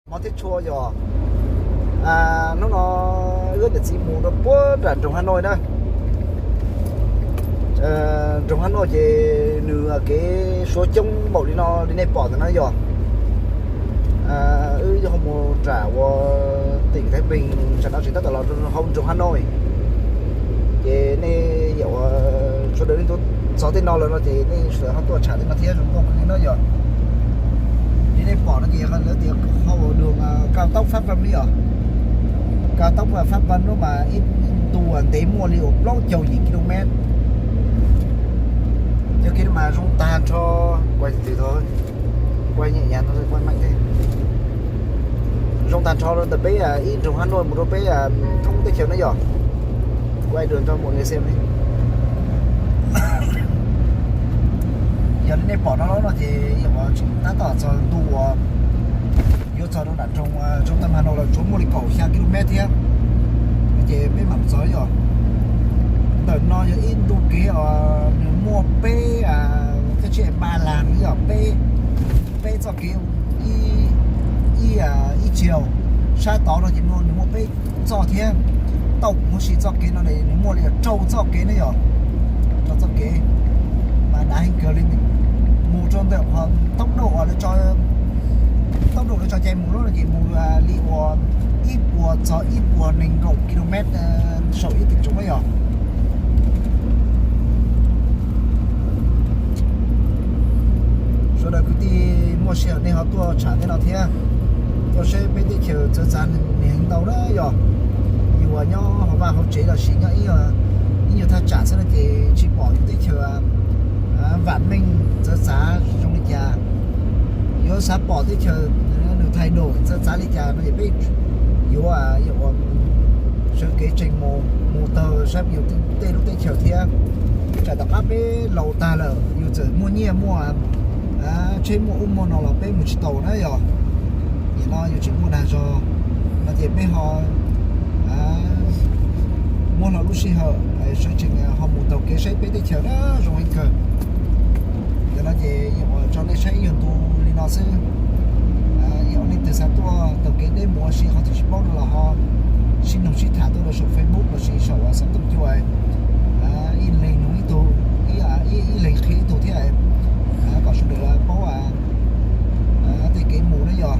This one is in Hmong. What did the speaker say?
Hmov thiab tshua yog, hnub no wb niam txiv mus rau puag nram nroog Hà Nội na. Nroog Hà Nội ces nws kev suav coob npaum li no li nej pom ntawm no yog, wb yuav mus nram uas tỉnh Thái Bình, tsam no tseem tab tom los hauv nroog Hà Nội. Ces nej yam uas sawv daws nej tuaj txog tej no lawm no ces nej sawv daws ho tuaj tsham tej no thiab zoo nkauj kawg li no yog. Li nej pom no ces lawv tias hauv uas đường cao tốc Pháp Vân li os. Cao tốc Pháp Vân no mas ib ntu ntev muaj li uas plaub caug yim ki lô met. Cov kev no mas zoo tag nrho, quay từ từ thôi, quay nhẹ nhàng thôi, quay mạnh thế. Zoo tag nrho rau ntawm peb ib nroog Hà Nội mus rau peb thoob teb chaws na yog. Quay đường cho mọi người xem đi. Yog li nej pom no no ces yog tseem tab tom txog ntu uas yuav txog rau nram nroog, trung tâm Hà Nội los tsuav muaj li kaum xya ki lô met thiab. Ces peb mam txog yog. Ntawm no yog ib ntu kev uas nws muaj peb, thiab tsis ba las yog peb, peb txoj kev, ib, ib chiều. Sab tod no ces nws muaj peb txoj thiab. Tau kuv mus sim txoj kev no nws muaj li rau txoj kev na yog. Rau txoj kev mas dav heev kawg li. Mus rau ntawm qhov tốc độ lawv tso, tốc độ lawv tso cai mus lawm no ces mus li uas ib puas txog ib puas nees nkaum ki lô met saum ib tỉnh trưởng na yog. Sawv daws kwv tij muaj sij hawm nej ho tuaj tsham tej no thiab, tuaj saib peb teb chaws txawv txav nws heev ntau na yog. Yus uas nyob hauv vaj hauv tsev los sis nyob ib nyuag thaj tsam xwb no ces tsis pom yus teb chaws vam meej txawv txav zoo li cas. Yuav xav pom teb chaws nws thay đổi txawv txav li cas no ces peb yuav, yuav sawv kev tseem mus, mus taug saib yus tej lub teb chaws thiab. Tsam tom qab peb laus tag lawm yus txawm muaj nyiaj muaj tsheb muaj ub muaj no los peb mus tsis tau na yog. Nim no yus tseem muaj dag zog no ces peb ho muab hlo lub sij hawm sawv tsees ho mus taug kev saib peb teb chaws na zoo heev kawg. Yog no ces yog tso nej saib ib nyuag ntu li no xwb. Yog leej twg xav tuaj taug kev deb mus ua si qhov twg tsis paub no los ho sib nug sib tham tuaj rau saum Facebook los sis saum xov tooj cua, ib leeg nug ib tug, ib leeg qhia ib tug thiab, kom sawv daws paub tej kev mus na yog.